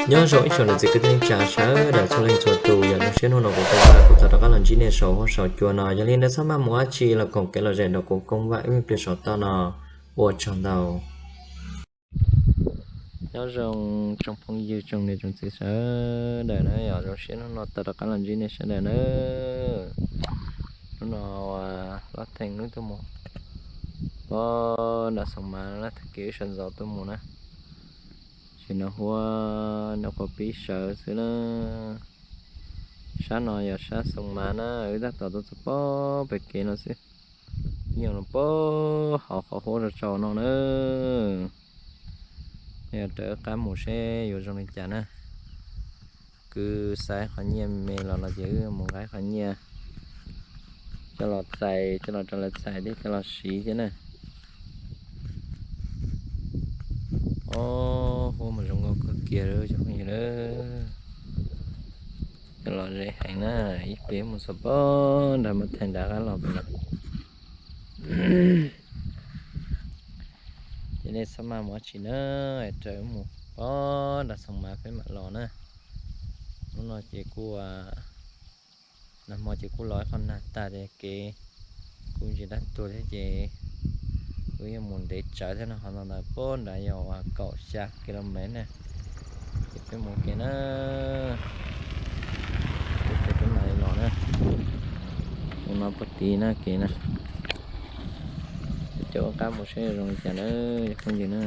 Nyob zoo ib tsoom niam txiv kwv tij neej tsa sawv daws txhua leej txhua tus, yog zoo siab hnub no kuv Tooj Npawg kuv tau rov qab los ntsib nej saum huab saum cua no. Yog li ntawd txhob maj mus dab tsi, los koom kev lom zem nrog kuv Kooj Vaj ib me pliag saum toj no ua tsaug ntau. Nyob zoo tsoom phooj ywg tsoom niam tsoom txiv sawv daws na, yog zoo siab hnub no tau rov qab los ntsib nej sawv daws na. Hnub no Lob Theej wb tuaj mus pog nram Xoo Mav na, tag kis wb sawv ntxov tuaj mus na. Tsis no huab nyob puag pib sawv xwb na. Sab no yog sab Xoo Mav na, wb tab tom tuaj txog pog pem kev no xwb. Nyob no pog hauv qhov huab rau tsaus no na. Yog raws wb qab mus seb yuav zoo li cas na. Kwv xa qhov nyiaj me los no ces wb mus nqa qhov nyiaj coj los txais, coj los rau lawv txais thiab coj los siv thiab na. Ob huab mas zoo nkauj kawg kiag li cov phooj ywg na. Coj los ze heev na, ib pliag mus txog pog nram Mab Theej nram qab los pem no. Ces nej txhob maj mus dab tsi na, raws wb mus pog nram Xoo Mav peb mam los na. Hnub no ces kuj nag hmo ces kuj los ib qho nag tag ces kev kuj ntsis dab tuag thiab ces kuj yuav mus ntev tsawv thiab no, qhov ntawd pog nrad yog uas kaum xya ki ló mev na. Ces peb mus kev na, peb mam li los na. Mus no puag tid na kev na. Peb coj wb qab mus seb zoo li cas na, cov phooj ywg na.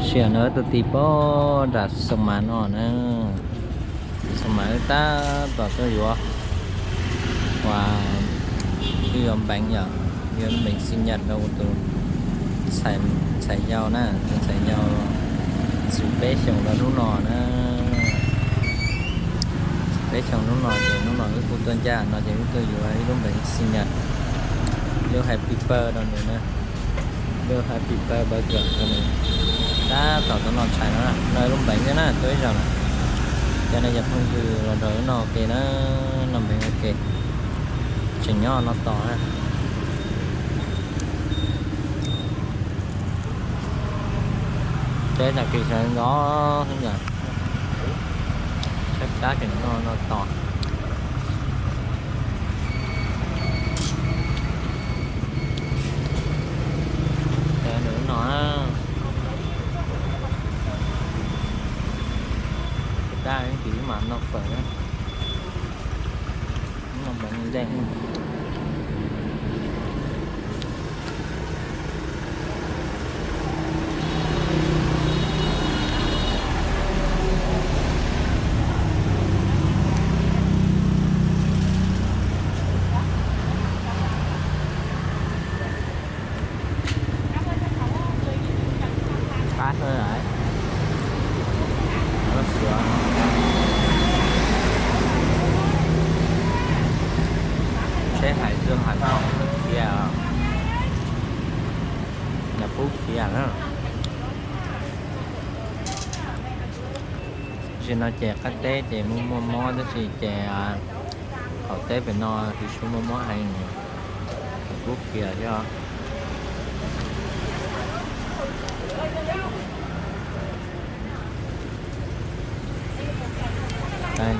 Sia no tuaj ti pog nram Xoo Mav no na. Xoo Mav wb tab tom tuaj yuav, uas wb yuav npeev yom, yuav npeev xi nyas rau tus ntxhais yau na, tus ntxhais yau txug peb xyoos rau hnub no na. Txug peb xyoos hnub no ces hnub no wb kuj tuaj ncaj no ces wb tuaj yuav ib lub npeev xi nyas, ib lub happy birthday rau nws na. Lub happy birthday rau nws. Tab tom tuaj noj tshais no, noj ib lub npeev thiab na, tuaj ib zaug na. Cov nej cov phooj ywg los nrog wb noj ua ke na, noj npeev ua ke. Tseem nyob no tos na. Teb tag kis sawv ntxov xwb ntag, saib tab tseem noj no tos. Ces nws no, tab tis mam noj fawm na, noj npeev ntej. Qab xwb lawm. Lub siab. Khiav, nws pub khiav na. Tam sim no ces qab teb ces muaj muaj mob tab sis ces qaum teb pem no twb tsis muaj mob heev, nws pub khiav thiab.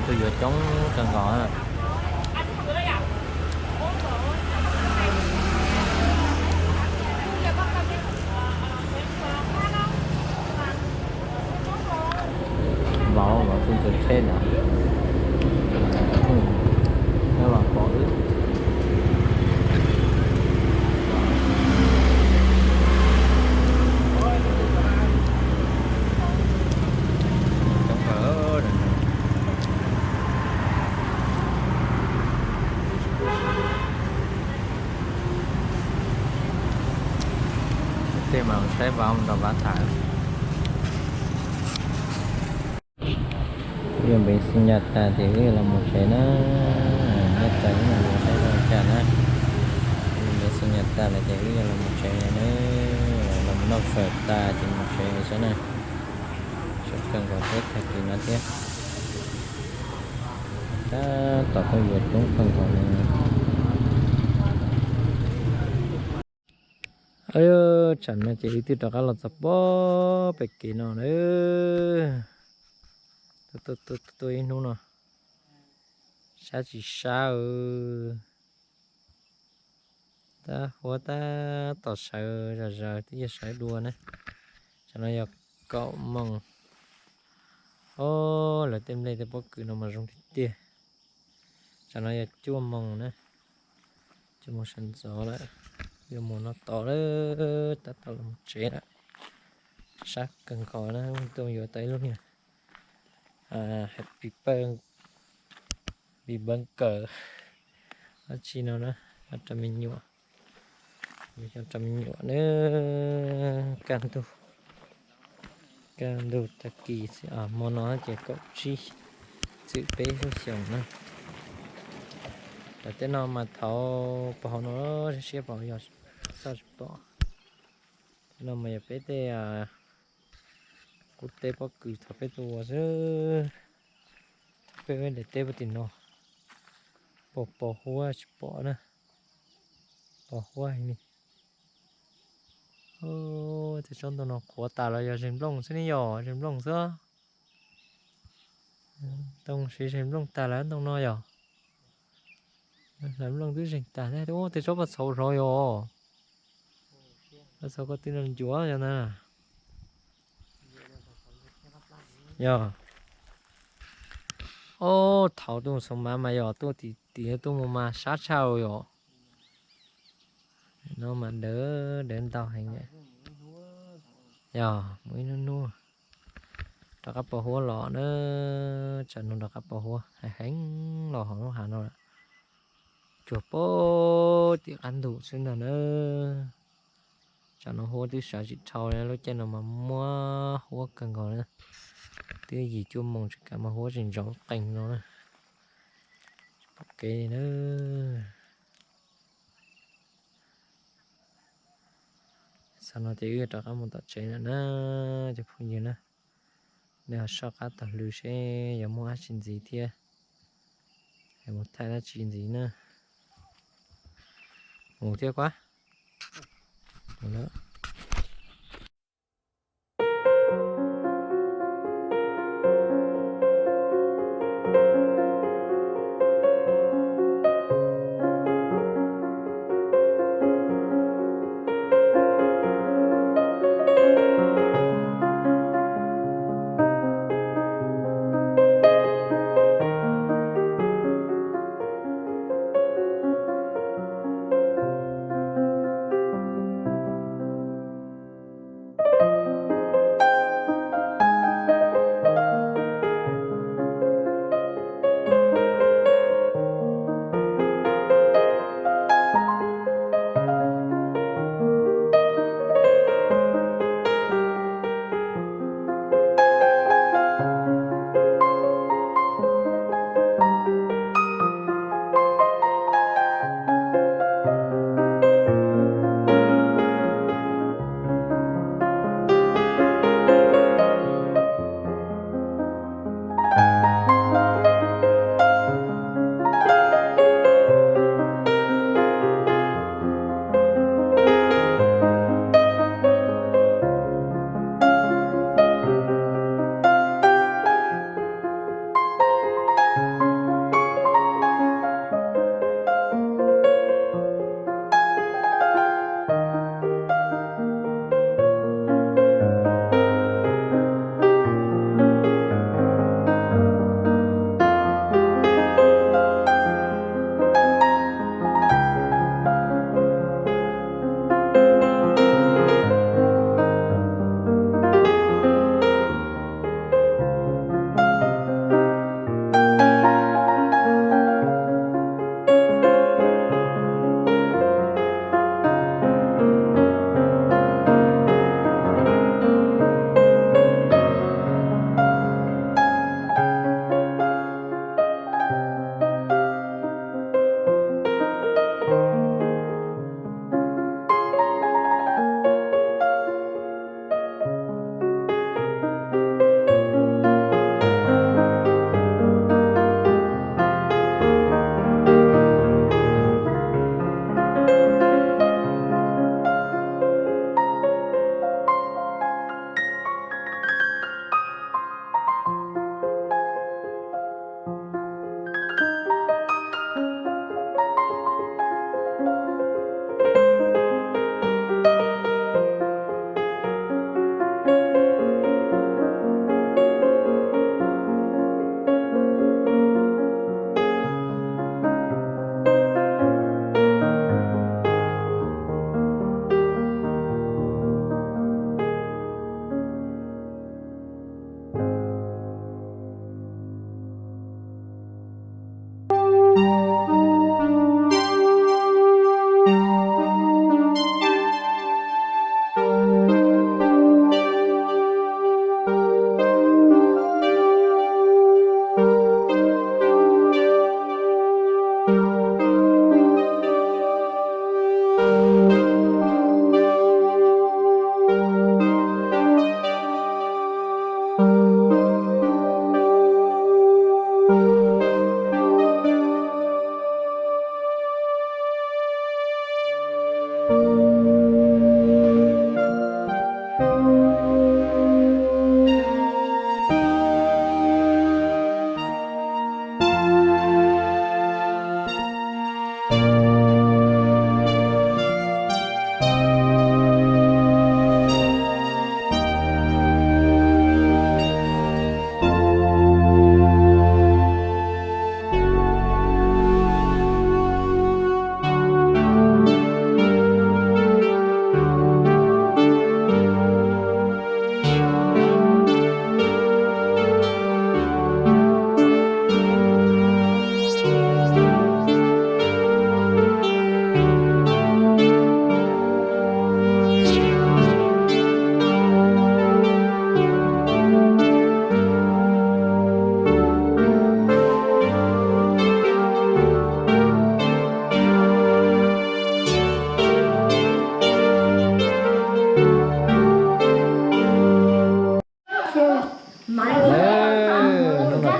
Tuaj yuav coob kawg nkaus. Vauv, vauv tus ntxuav tsheb ntawd, nyob los pom wb. Coob kawg. Tej mas saib vauv nrog vauv tham. Yuav npev xi nyas tas ces wb yuav los mus tsev na. Nyob tas wb no yuav saib zoo cas na. Yuav npev xi nyas tas lawm ces wb yuav los mus tsev na. Los mus noj fawm tas ces mus tsev saib na. Tsaus kawg nkaus teb tag kis no thiab. Tab tom tuaj yuav coob kawg nkaus li. Tsam no ces wb twb rov qab los txog pob pem kev no na. Tuaj ib hnub no sab tsis sab. Tab huab tab tom sawv zom zaws twb yog sawv dua na. Tsam no yog kaum moos. Ob, lawv tej nplej tej pob kws no mas zoo tiag tiag. Tsam no yog cuaj moos na, cuaj moos sawv ntxov lawm. Yuav mus no tod lawm, tab tom los mus tsev lawm. Sab kawg nkaus na, tuaj yuav tau ib lub niag happy birthday, happy birthday dab tsi no na, cov rau me nyuam, cov rau me nyuam na. Kaj ntug, kaj ntug tag kis, hmo no ces kaum tsib, txwm peb lub xyoos na. Cov tej no mas thaum pom hauv no siab siab pom, yog txoj tsis pom. Tej no mas yog peb tej kub teb pob kws thaum peb tuaj ua xwb. Thaum peb ua daim teb puag tim no, pos pos huab tsis pom na, pos huab heev li. Tej tsob ntoo no qhuav tas los yog zeeg nplooj xwb ne, yog zeeg nplooj xwb. Ntoo siv zeeg nplooj tas lawm ntoo no yog. Lawv nplooj twb zeeg tas thiab. Ua tej tsob paj txhauv zov yog. Paj txhauv ko tw no ncuav yog na. Yog. Ob, thaum tuaj mus xoo mav mas yog tuaj tim tim tuaj mus mas sab tshaj yog. No mas dawb dawb ntau heev. Yog mus ib hnub hnub rov qab pos huab los na. Tsam no rov qab pos huab heev heev los hauv lub hav no lawm. Cuag pob tim qab ntug xwb ntag na. Tsam no huab twb sawv tsis dhau, lub caij no mas muab huab kawg nkaus na. Twb yim cuaj moos tseem kam mas huab tseem ntsoov qees no na. Pom kev li na. Xav no ces wb rov qab mus tom tsev lawm na, cov phooj ywg na. Nej ho soj qab taug lw seb yuav muaj dab tsi ntxiv thiab, mus thaij dab tsi ntxiv na. Mus thiab kuab.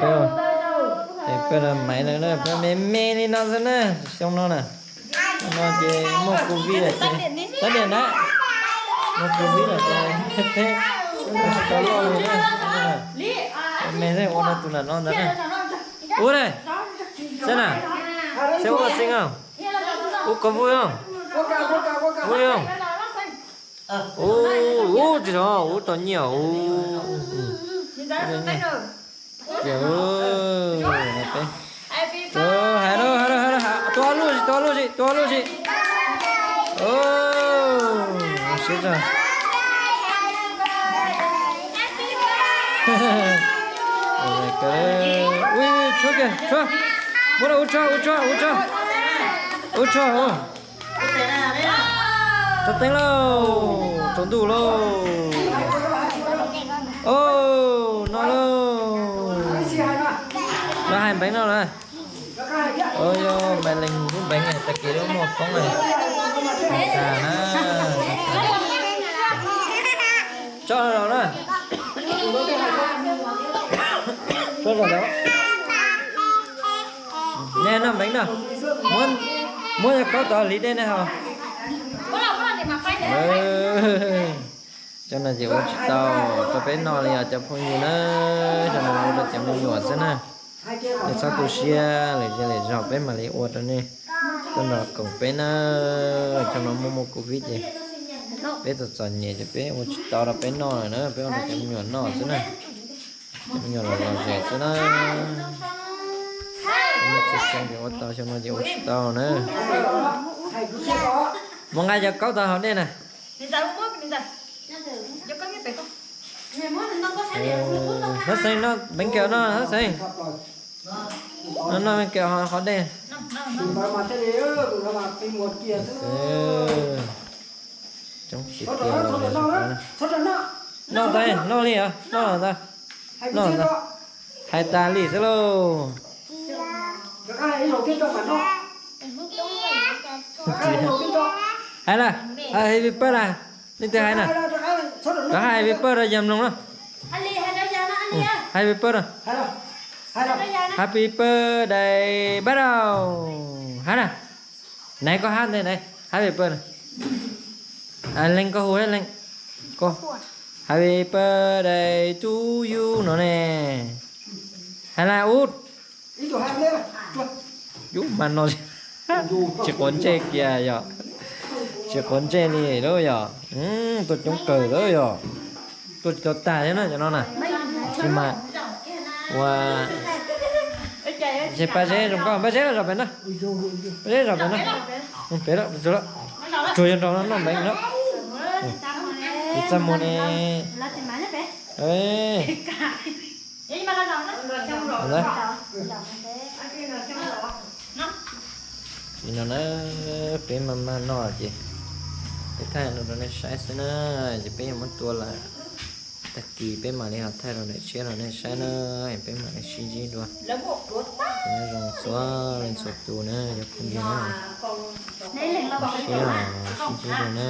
Peb, peb los maiv lawm na, peb me me li no xwb na, xyoo no na. Xyoo no ces muaj covid lawm ces, tắt điện na, muaj covid lawm ces teb tsis tau loj li na. Me me xwb, ua no tus nram no ntawd na. Ub na, saib na, saib ua xeeb os. Ub, koj vui os, vui os. Ub, ub, tsis tau, ub, tau nyiaj, ub. Ces, hais rau, hais rau, hais rau, tua luj si, tua luj si, tua luj si. Siab tag. Ui, tshuab kiag, tshuab. Muab rau, ub tshuab, ub tshuab, ub tshuab. Ub tshuab. Tso teeb lauj, tsaus ntuj lauj. Au, no lauj. Lawv hais npeev no lawm. Au, yog Maiv Leeg lub npeev tag kis lub muaj poob na. Tag na. Tso los na. Tso los na. Nej noj npeev no. Muab, muab yog kaub tod hliv dej nej haus. Cov no ces ua tsis tau rau peb noj li os cov phooj ywg na. Cov no ua rau cov me nyuam xwb na. Nej txhob tu siab, lwm zaus lwm zaus peb mam li ua rau nej tuaj nrog koom peb na. Cov no muaj muaj covid ces peb txom txom nyem ces peb ua tsis tau rau peb noj lawm na, peb ua rau cov me nyuam noj xwb na. Cov me nyuam los lom zem xwb na. Xyoo no ces ua tau, xyoo no ces ua tsis tau na. Mus nqa cov kaub tod haus dej na. Hab Xeeb, noj npeev kiag no Hab Xeeb. Noj npeev kiag haus dej. Coob tiag tiag. Noj ntag, noj li os, noj ntag. Noj ntag. Hais tas li xwb lauj. Hais na, hais happy birthday na. Leej twg hais na? Rov hais happy birthday rau yawg mloog na. Happy birthday na. Happy birthday, bắt đầu. Hais na. Naiv koj hab ntej na, happy birthday. Leej koj hu, Leej, koj, happy birthday to you no ne. Hais na ub. Yus mas no tsis quav ntsej kiag yog, tsis quav ntsej li lawm yog. Tuaj coob kawg lawm yog. Tuaj tsis tau tag thiab na cov no na. Tsis mas ua, ces Paj Zeb zoo nkauj, Paj Zeb los zaum pem no. Paj Zeb zaum pem no. Pem lawm, tsuag yog nrog noj npeev no. Tsis txaj muag ne. Li no na, peb maj maj noj ces peb thaij no rau nej saib xwb na, ces peb yuav muab tua lawm. Tag kis peb mam li ho thaij rau daim tshiab rau nej saib na, peb mam li sib ntsib dua. Nyob zoo txhua leej txhua tus na, cov phooj ywg na. Sib ntsib dua na.